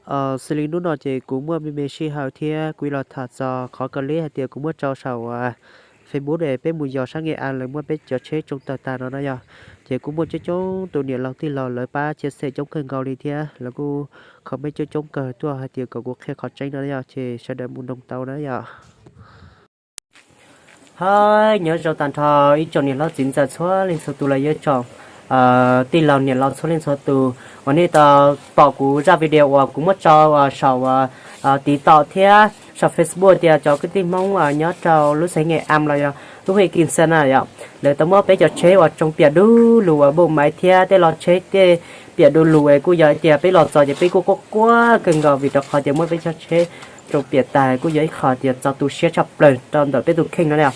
Xws li hnub no ces kuv muaj me me sij hawm thiab kuv los tham txog qhov kawg li hais tias kuv muab tso saum Facebook es peb mus yos sab Nqe As lawv muab peb cov tsheb tsoo tawg tag no na yom. Ces kuj muaj coob coob tus niam laus tij laus lawv pab chia sẻ coob kawg nkaus li thiab lawv kuj comment coob coob kawg tuaj hais tias kom kuv qhia qhov tseeb no na yom, ces sawv daws mus noog tau na yom. Hais nyob zoo tag nrho ib tsoom niam hlob txiv ntxawm txhua leej txhua tus los yog tsoom tij laug niam laus txhua leej txhua tus uas nej tau pom kuv zaj video uas kuv muab tso saum TikTok thiab saum Facebook tias cov kwv tij Hmoob nyob rau lub xeev Nqe As los yog lub huyện Kim Sơn na yom, lawv tau muab peb cov tsheb uas tsoo piam du lug uas bom maiv thiab tej lo tsheb tej piam du lug es kuj yog tias peb los txog ces peb kuj quaj quaj kawg nkaus vim rau qhov tias muab peb cov tsheb tsoo piam tag kuj yog ib qho tias txaus tu siab tshaj plaws rau ntawm peb tus kheej no na.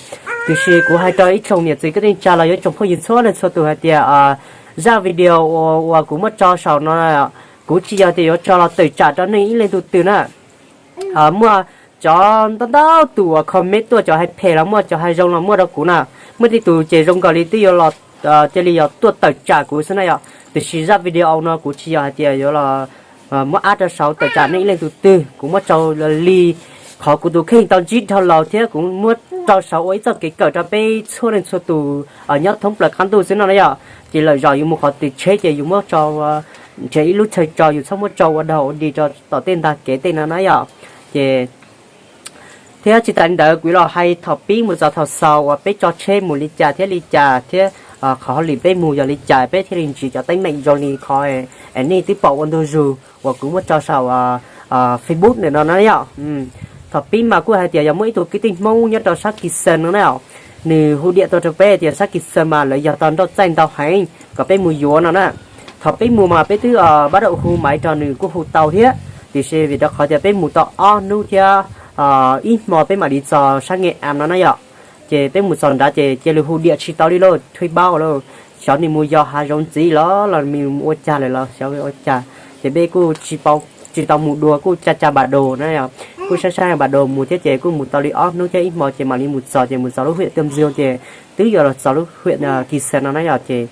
Tiam sis kuv hais rau ib tsoom niam txiv kwv tij neej tsa los yog ib tsoom phooj ywg txhua leej txhua tus hais tias zaj video uas kuv muab tso saum no kuv tsis yog tias yuav tso los tawm tsam rau nej ib leej tug twg na. Muaj cov ntau ntau tus uas comment tuaj, cov hais phem los muaj, cov hais zoo los muaj rau kuv na. Muaj tej tus ces zoo nkaus li twb yuav los cia li yog tuaj tawm tsam kuv xwb na yom. Tiam sis zaj video no kuv tsis yog hais tias yuav los muab ab rau saud tawm tsam nej ib leej tus twg, kuv muab tso li qhov kuv tus kheej tau ntsib dhau los thiab kuv muab rau saud ua ib txoj kev kawm rau peb txhua leej txhua tus nyob thoob plaws qab ntuj xwb no na yom. Ces lawm zaum yus mus qhov twg tsheb ces yus muab tso nrhiav ib lub chaw tso, yus txhob muab tso ua dog ua dig rau tom tej ntag kev tej no na yom. Ces thiab tsis tas li ntawd kuv los hais thaum pib mus txog thaum xaus uas peb tso tsheb mus li cas thiab li cas thiab qhov hauj lwm peb mus yog li cas peb thiaj li ntsib cov teeb meem zoo li qhov es nej twb pom ua ntu zus uas kuv muab tso saum Facebook ntawm no na yom. Thaum pib mas kuj hais tias yog muaj ib tug kwv tij Hmoob nyob rau sab Kim Sơn no na, nws hu diam tuaj rau peb tias sab Kim Sơn mas lawv yog tau nroj txaij ntau heev kom peb mus yuav no na. Thaum peb mus mas peb twb pab rau hu maiv rau nws kuj hu tau thiab, tiam sis vim rau qhov tias peb mus tau ob hnub thiab ib hmo peb mam li txog sab Nqe As no na yom. Ces peb mus txog nrad ces cia li hu diam tsis tau li lauj, thuj paub lauj, xyov nws mus yos hav zoov ntxiv los los nws mus ua cas lawm los xyov ua cas. Ces peb kuj tsis tau mus dua, kuj ca ca npas dos na yom, kuj saib saib npas dos mus thiab ces kuj mus tau li ob hnub thiab ib hmo ces mam li mus txog, ces mus txog lub huyện Tương Dương ces twb yuav los txog lub huyện Kim Sơn no na yom. Ces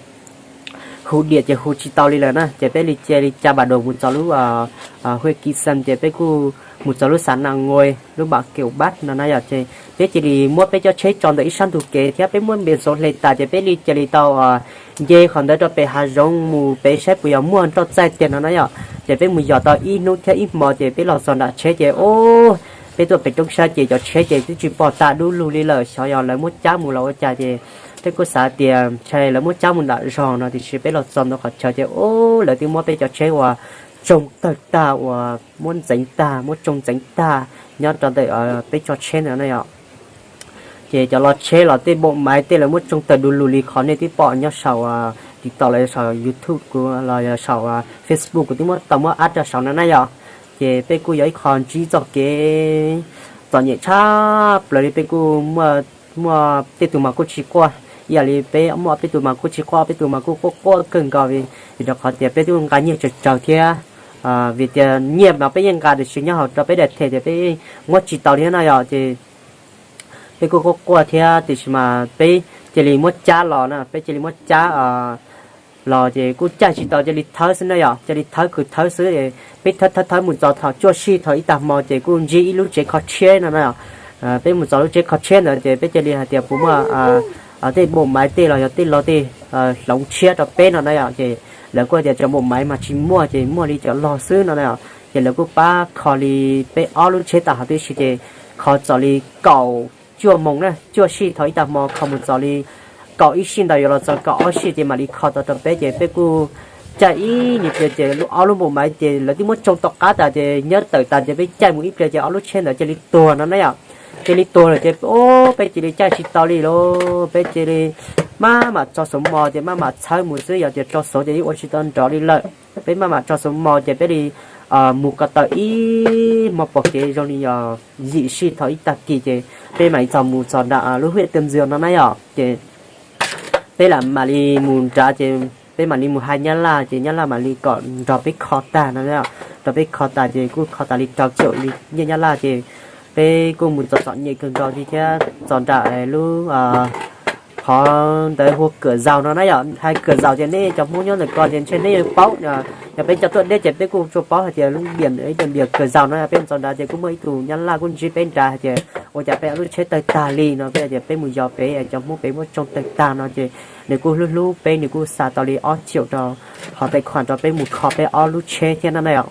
hu diam ces hu tsis tau li lawm na, ces peb li cia li ca npas dos mus txog lub huyện Kim Sơn ces peb kuj mus txog lub xã Nậm Ngoi, lub bản Kiểu Bắc no na yom. Ces peb cia li muab peb cov tsheb tso ntawm ib sab ntug kev thiab peb muab npe xov hle tas ces peb li cia li tau nce qhov ntawd rau pem hav zoov mus pem saib puas yog muaj nroj txaij tiag no na yom. Ces peb mus yos tau ib hnub thiab ib hmo ces peb los txog nram tsheb ces ub, peb tuaj pem roob sab ces cov tsheb ces twb tsis pom tas dub lug li lawm, xyov yog lawv muab cab mus los ua cas. Ces peb kuj xav tias ntshai lawv muab cab mus nram zos no, tiam sis peb los txog ntawm qhov chaw ces ub, lawv twb muab peb cov tsheb uas tsoo tawg tag uas muab ntxeev tag, muab tsoo ntxeev tag nyob rau ntawm peb tso tsheb ntawd na yom. Ces cov lo tsheb los tej npaum maiv tej lawv muab tsoo tawg du lug li qhov nej twb pom nyob saum TikTok los yog saum YouTube kuv los yog saum Facebook kuv twb muab tau muab ab rau saud no na yom. Ces peb kuj yog ib qho ntsib txoj kev txom nyem tshaj plaws li, peb kuj muaj tej tus mas kuj tsis quaj, ib yam li peb muaj ob peb tus mas kuj tsis quaj, ob peb tus mas kuj quaj quaj kawg nkaus li, vim rau qhov tias peb twb nqa nyiaj tsawg tsawg thiab. Vim tias nyiaj mas peb yeej nqa tiam sis nyob hauv rau peb daim them ces peb muab tsis tau li thiab no yom. Ces peb kuj quaj quaj thiab tiam sis mas peb cia li muab cab los na, peb cia li muab cab los ces kuj caij tsis tau, cia li thawb xwb na yom, cia li thawb kws thawb xwb. Peb thawb thawb thawb mus txog thaum cuaj sij thaum ib tag hmo ces kuj ntsib ib lub tsev kho tshiab no na. Peb mus txog lub tsev kho tshiab ntawd ces peb cia li hais tias puas muaj tej npaum maiv tej los yog tej lo tej hloov tshiab rau peb no na yom. Ces lawv kuj tias cov npaum maiv mas tsis muaj, ces muaj li cov log xwb no na. Ces lawv kuj pab kho li peb ob lub tsheb tag huv tib si ces kho txog li kaum cuaj moos na, cuaj sij thaum ib tag hmo kho mus txog li kaum ib sij ntawd yuav los txog kaum ob sij ces mam li kho tau rau peb. Ces peb kuj caij ib nyuag pliag ces lub ob lub npaum maiv ces lawv twb muab tsoo tom qab tas ces nyob tawm tas ces peb caij mus ib pliag ces ob lub tsheb ntawd cia li tuag no na yom. Cia li tuag lawm ces peb cia li caij tsis tau li lauj, peb cia li maj mam tso xuv mos ces maj mam txhawb mus xwb, yog tias tso xuv ces yeej ua tsis tau nrov li lawm. Peb maj mam tso xuv mos ces peb li mus ko taw ib hmo pom kev zoo li yog yim sij thaum ib tag kis ces peb mam li txog mus txog nram lub huyện Tương Dương no na yom. Ces peb lam mam li mus nrad ces peb mam li mus hais Nyab Laj ces Nyab Laj mam li kom nrog peb kho tag no, nrog peb kho tas ces kuj kho tas li rau caum li nyiaj Nyab Laj ces peb kuj mus txom txom nyem kawg nkaus li thiab txog nram lub qhov ntawd hu Kawm Zaus no na yom. Hais Kawm Zaus ces nej cov Hmoob nyob ntawm ko ces ntshe nej yuav paub, Yog peb cov tuaj deb ces peb kuj tsuas paub hais tias lub npias ib co npias kawg zaus no, peb mus txog nrad ces kuj muaj ib tug nyab laj kuj ntsib peb nrad hais tias ua cas peb ob lub tsheb tawg tag li no, peb tias peb mus yos pem cov Hmoob pem muab tsoo tawg tag no ces nws kuj hlub hlub peb, nws kuj xa tau li ob triệu rau hauv tais khoom rau peb mus kho peb ob lub tsheb thiab no na yom.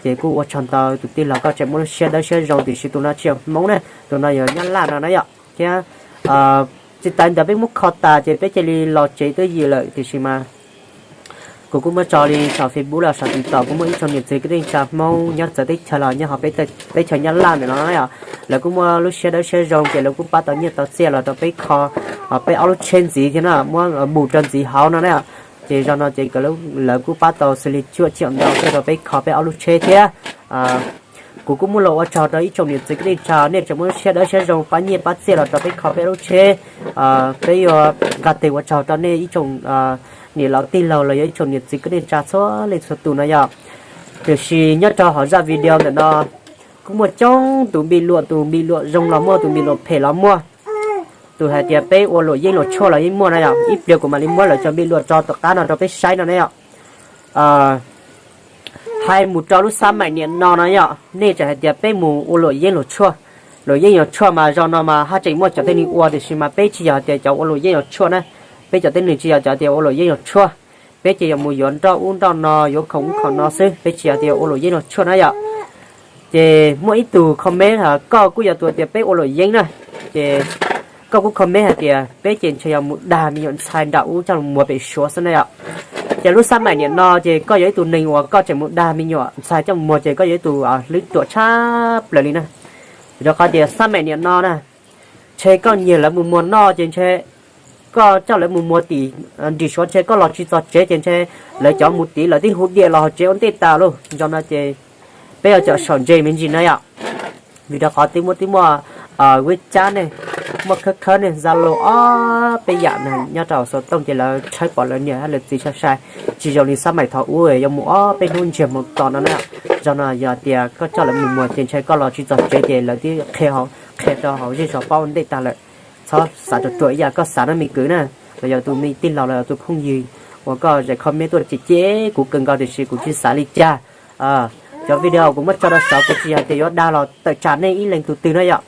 Ces kuj ua tsaug ntau tus tij laug koj tseem muaj lub siab dawb siab zoo, tiam sis tus no tsis yog Hmoob na, tus no yog nyab laj no na yom. Thiab tsis tas ntawd peb muab kho tas ces peb cia li los tsev twb yim lawm, tiam sis mas kuv kuj muab tso li saum Facebook los saum TikTok, kuj muaj ib tsoom niam txiv kwv tij neej tsa Hmoob nyob txawv teb chaws los nyob hauv peb teb chaws Nyab Laj ntawm no na yom, lawv kuj muaj lub siab dawb siab zoo ces lawv kuj pab tau nyiaj tau txiaj los rau peb kho peb ob lub tsheb ntxiv thiab na, muab bus rau ntxiv hauv no na. Ces zaum no ces lawv kuj pab tau xws li cuaj triệu ntau thiaj rau peb kho peb ob lub tsheb thiab. Kuv kuj muaj los ua tsaug rau ib tsoom niam txiv kwv tij neej tsa, nej tseem muaj lub siab dawb siab zoo pab nyiaj pab txiaj los rau peb kho peb lub tsheb. Peb yuav nqa tes ua tsaug rau nej ib tsoom niam laus tij laug los yog ib tsoom niam txiv kwv tij neej tsa txhua leej txhua tus no yom. Tiam sis nyob rau hauv zaj video ntawm no kuj muaj coob tus npi luam, tus npi luam zoo los muaj, tus npi luam phem los muaj, tus hais tias peb ua luam yeeb luam tshuaj los yeej muaj na yom. Ib pliag kuv mam li muab lawv cov npi luam tso tom qab no rau peb saib no na yom. Hais mus rau lub xab maim niam no no yom, nej tseem hais tias peb mus ua luam yeeb luam tshuaj. Luam yeeb luam tshuaj mas zaum no mas haj tseem muaj cov tej neeg ua, tiam sis mas peb tsis yog hais tias cov ua luam yeeb luam tshuaj na. Peb cov tej neeg tsis yog cov tias ua luam yeeb luam tshuaj. Peb ces yog mus yuav nroj ub nroj no, yuav khoom ub khoom no xwb, peb tsis yog tias ua luam yeeb luam tshuaj na yom. Ces muaj ib tug comment, koj kuj yog tus tias peb ua luam yeeb na, ces koj kuj comment hais tias peb ces ntshe yog mus dag me nyuam ntxhais nram ub coj los muag pem Suav xwb na yom. Ces lub xab maim niam no ces koj yog ib tug neeg uas koj tseem mus dag me nyuam ntxhais coj mus muag ces koj yog ib tug hlwb ruam tshaj plaws li na. Vim rau qhov tias xab maim niam no na, ntshe koj nyiag lawv mus muag noj ces ntshe koj coj lawv mus muag tim nrim Suav, ntshe koj los tsis txog tsev ces ntshe lawv cov mus tid lawv twb hu diam los hauv tsev ua ntej tas lauj. Zaum no ces peb yuav tsum saum ntse me ntsis na yom. Vim rau qhov twb muaj, twb muaj web chat ne, muaj khawb khawb ne, Zalo, ob peb yam na nyob rau xov tooj ces lawv tshawb pom lawv niam lawv txiv sai sai, tsis zoo li xab maim thaum ub yuav mus ob peb hnub ntsiag mus tos no na. Zaum no yog tias koj coj lawv mus muag ces ntshe koj los tsis txog tsev ces lawv twb qhia, qhia rau hauv zej zos paub ua ntej tag lawm. Txhob xav ruam ruam ib yam koj xav na me kwv na, los yog tus me tij laug los yog tus phooj ywg uas koj zais comment tuaj cem cem kuv kawg nkaus, tiam sis kuv tsis xav li cas. Cov video kuv muab tso rau saud kuv tsis yog tias yuav dag los tawm tsam nej ib leeg tus twg na yom.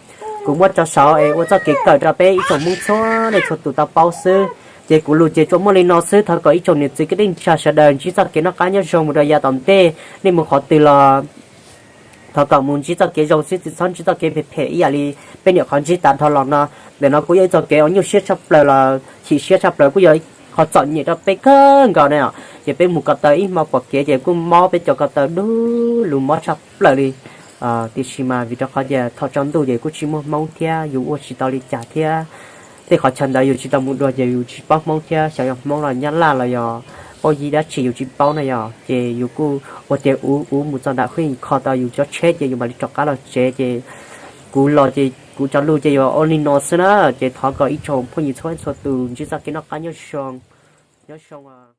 Kuv muab tso saud es ua txoj kev kawm rau peb ib tsoom Hmoob txhua leej txhua tus tau paub xwb. Ces kuv lus ces tsuas muaj li no xwb, thov kom ib tsoom niam txiv kwv tij neej tsa sawv daws ntsib txoj kev noj qab nyob zoo mus rau yav tom ntej, nej mus qhov twg los thov kom mus ntsib txoj kev zoo xwb, tsis txhob ntsib txoj kev phem phem ib yam li peb nyuam qhuav ntsib tas dhau los no. Ntawm no kuj yog ib txoj kev uas nyuaj siab tshaj plaws los chim siab tshaj plaws, kuj yog qhov txom nyem rau peb kawg nkaus na yom. Ces peb mus ko taw ib hmo pom kev ces kuj mob peb cov ko taw dub lug mob tshaj plaws li. Tiam sis mas vim rau qhov tias thaum tsaus ntuj ces kuj tsis muaj Hmoob thiab yus ua tsis tau li cas thiab. Tej qhov chaw ntawd yus tsis tau mus dua ces yus tsis paub Hmoob thiab, xyov yog Hmoob los Nyab Laj los yog Paub Yig dab tsi yus tsis paub na yom. Ces yus kuj ua tias uv uv mus txog nram hwj kho tau yus cov tsheb ces yus mam li rov qab los tsev. Ces kuv los ces kuv cov lus ces yuav ua li no xwb na. Ces thov kom ib tsoom phooj ywg txhua txhua tus ntsib txoj kev noj qab nyob zoo, nyob zoo.